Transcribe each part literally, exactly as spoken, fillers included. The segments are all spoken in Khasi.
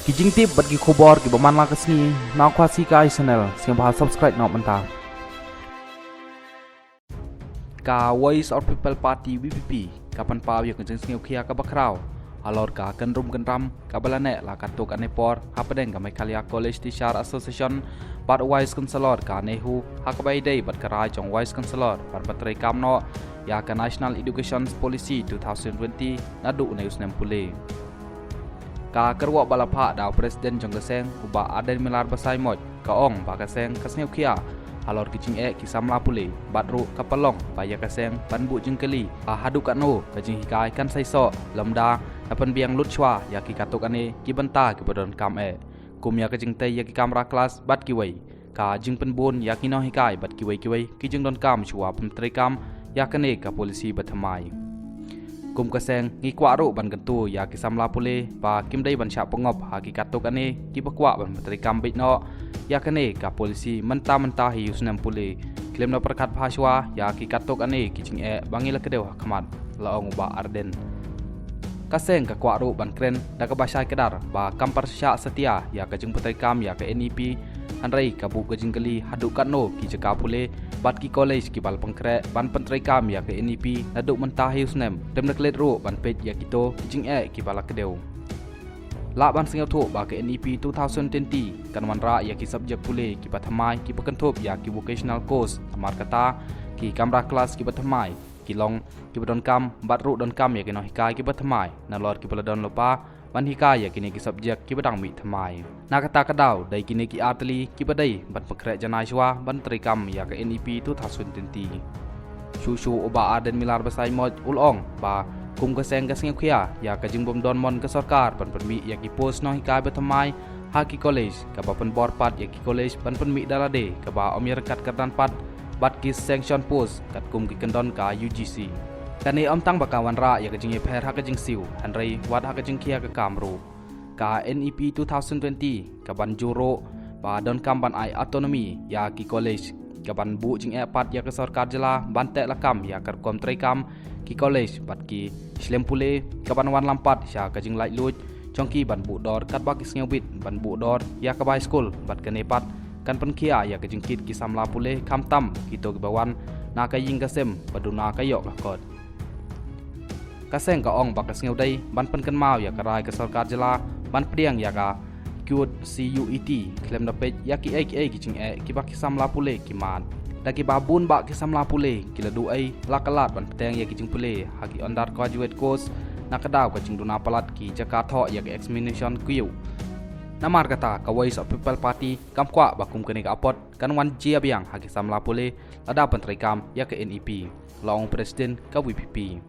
Ki jingtip bad ki khubor kiba man la ka sngi na Khasi Kai Channel, sngewbha subscribe noh mynta. Ka Voice of People Party, V P P, ka pynpaw ïa ka jingsngewkhia kaba khraw halor ka kynrum kynram kaba la neh la katto katne por hapdeng ka Meghalaya College Teacher Association bad Vice Chancellor ka NEHU, ha kaba ïadei bad ka rai jong Vice Chancellor ban pyntreikam noh ïa ka National Education Policy two thousand twenty naduh une u snem pule. Ka kyrwoh ba la phah da u President jong ka seng, u Bah Ardent Miller Basaiawmoit, ka ong ba ka seng ka sngewkhia halor ki jingeh ki samla pule, bad ruh ka pynlong ba ïa ka seng ban buh jingkylli ba haduh katno ka jinghikai kan sa ïoh, lymda la pynbiang lut shuwa ïa ki katto katne ki bynta kiba donkam eh, kum ïa ka jingtei ïa ki kamra klas bad kiwei, ka jingpynbun ïa ki nonghikai bad kiwei kiwei ki jingdonkam shuwa ban pyntreikam ïa kane ka polisi bathymmai. Kum ka seng, ngi kwah ruh ban kyntu ïa ki samla pule ba kim dei ban shah pyngop ha ki katto katne kiba kwah ban pyntreikam beit noh ïa kane ka polisi mynta mynta hi u snem pule, khlem da pyrkhat bha shuwa ïa ki katto katne ki jingeh ba ngi la kdew ha khmat, la ong u Bah Ardent. Ka seng ka kwah ruh ban kren da kaba shai kdar ba kam pyrshah satia ïa ka jingpyntreikam ïa ka NEP, hynrei ka buh ka jingkylli haduh katno ki jaka pule bad ki college kiba la pynkhreh ban pyntreikam ïa ka NEP naduh mynta hi u snem, khlem da klet ruh ban peit ïa kito ki jingeh kiba la kdew. Lah ban sngewthuh ba ka NEP two thousand twenty kan wanrah ïa ki subject pule kiba thymmai kiba kynthup ïa ki vocational course, namar kata ki kamra klas kiba thymmai ki long kiba donkam bad ruh donkam ïa ki nonghikai kiba thymmai, nalor kiba la don lypa ban hikai ïa kine ki subject kiba dang mih thymmai. Na kata ka daw, dei kine ki artylli kiba dei ban pynkhreh janai shuwa ban treikam ïa ka NEP two thousand twenty. Shuh shuh u Bah Ardent Miller Basaiawmoit u la ong ba kum ka seng ka sngewkhia ïa ka jingbym don mon ka sorkar ban pynmih ïa ki post nonghikai bathymmai ha ki college, kaba pynbor pat ïa ki college ban pynmih da lade kaba ym ïaryngkat kyrdan pat bad ki sanction post katkum ki kyndon ka U G C. Kane ym tang ba ka wanrah ïa ka jingïapher ha ka jingsiew, hynrei wat ha ka jingkhia ka kam ruh. Ka NEP two thousand twenty ka ban jur ruh ba donkam ban ai autonomy ïa ki college, ka ban buh jingeh pat ïa ka sorkar jylla ban teh lakam ïa ka rukom treikam ki college bad ki shlem pule, ka ban wanlam pat sha ka jinglaitluid jong ki ban buh dor katba ki sngewbit ban buh dor ïa ka bai skul, bad kane pat kan pynkhia ïa ka jingkit ki samla pule, khamtam kito kiba wan na ka ïing ka sem ba duna ka ïoh ka kot. Ka seng ka ong ba ka sngewdei ban pynkynmaw ïa ka rai ka sorkar jylla ban pdiang ïa ka CUET, C U E T, khlem da peit ïa kiei kiei ki jingeh kiba ki samla pule ki mad. Da kiba bun bah ki samla pule ki la duh ei la ka lad ban bteng ïa ki jingpule ha ki undergraduate course, na ka daw ka jingduna palat ki jaka thoh ïa ka examination KUET. Namar kata ka Voice of People Party kam kwah ba kum kane ka apot kan wan jia biang ha ki samla pule lada pyntreikam ïa ka NEP, la ong u President ka VPP.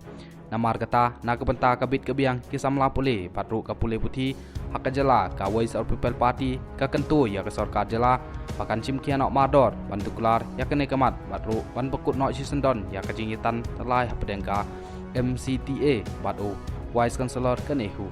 Namar kata, na ka bynta ka bit ka biang ki samla pule bad ruh ka pule puthi ha ka jylla, ka Voice of People Party ka kyntu ïa ka sorkar jylla ba kan shim khia noh mardor ban tuklar ïa kane ka mat bad ruh ban pynkut noh shisyndon ïa ka jingïatantlai hapdeng ka MCTA bad u Vice Chancellor ka NEHU.